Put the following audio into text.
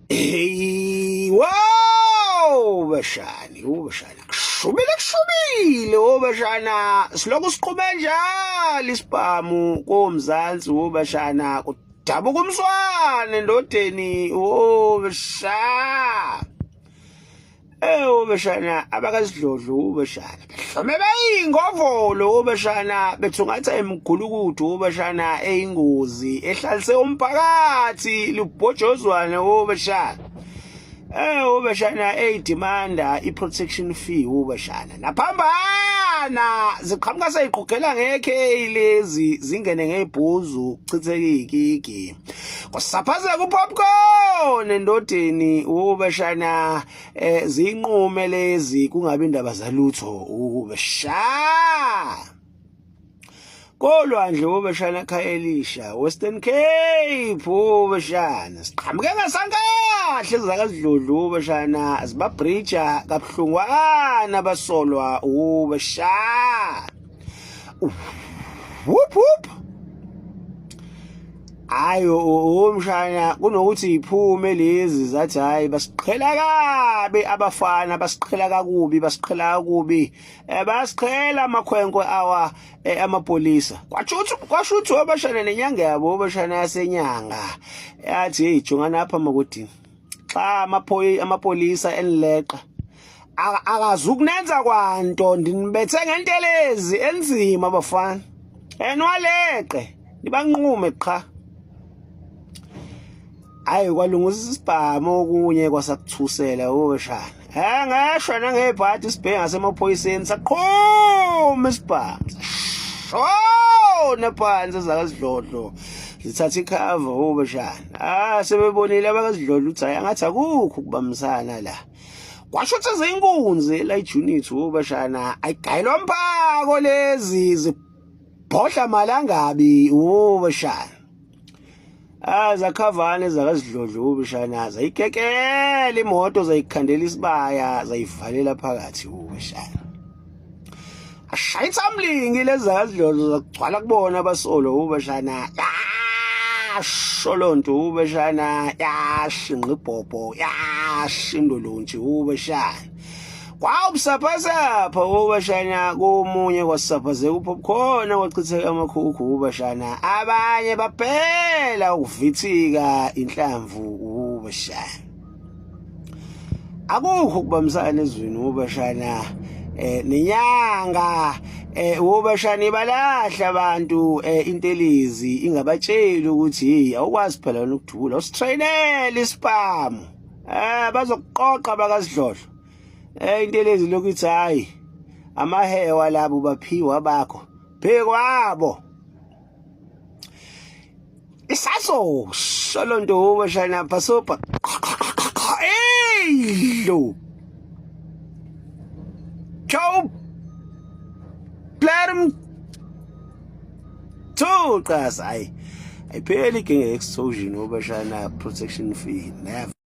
Hey, wow, bashani, ubashana. Kushubile kushubile, ubashana. Silokhu siqhube njalo isibhamu komzansi ubashana. Kudabuka umswane ndodeni, ubashana. Eh ubeshana abakasidlodlo ubeshana behlome beyingovolo ubeshana bethungatha imigulukudu ubeshana eyingozi ehlalise umphakathi lubhojozwane ubeshana Eh ubeshana eyidemanda iprotection fee ubeshana naphambana ziqhamuka seyiqhugela ngekhe lezi zingene ngebhuzu kuchitheke ikiki Kusaphazeka upopcorn endodeni ubeshana eh, zinqume lezi kungabi indaba zalutho ubesha. Kolwandle ubeshana Khayelitsha Western Cape ubeshana siqhamuke ngasankahle zakasidludlu ubeshana zibabridge kabuhlungwana basolwa ubesha. Whoop whoop. Hayi umshana kunokuthi iphume lezi zathi hayi basiqhela kabi abafana basiqhela kakubi basiqhela kakubi eh, basiqhela amakhwenkwe awa eh, amapolisa kwashuthi kwashuthi wabashana nenyanga yabo wabashana yasenyanga yathi hey jongana apha makodini xa amaphoyi amapolisa enileqa akazukunenza kwanto ndinibethe ngentelezi enzima bafana enwaleqe nibanqume qha hayi kwalungisa isibhamu okunye kwasakuthusela oshana eh ngeshwa nangebhadi isibheke ngasemaphoyiseni saqhuma isibhamu shona phansi ezakazidlodlo zithatha ikhava obashana ah sebebonile abakazidlodlo ukuthi hayi angathi akukho ukubambisana la kwasho ukuthi zinkunzi la ijunit obashana ayigayelwa mphako lezi zibhodla malangabi obashana Ah zakhavana ezakazidlodlo ubishana zayikekela imoto zayikhandela isibaya zayivalela phakathi ubishana ashaya ithamlingi lezi zakazidlodlo zagcwala kubona abasolo ubishana yasho lonto ubishana yashinqa ibhobho yashindolontshi ubishana Kwawubusaphasapha ubashana komunye kwasaphazeka upopcorn kwachitheka amakhukhu ubashana abanye baphela ukuvithika inhlamvu ubashana akukho ukubambisana ezweni ubashana eh nenyanga eh ubashana ibalahla abantu eh intelezi ingabatsheli ukuthi hey awukwazi phela ukudubula usitrainele isiphamu eh bazokuqoqa bakasidlodlo eh into lezi lokhu ithi hayi amahewa labo baphiwa bakho phekwabo isaso sholonto ubashana pasopa hey lo Chow Platm Two qas hayi ayipheli inkinga extortion obashana protection fee never.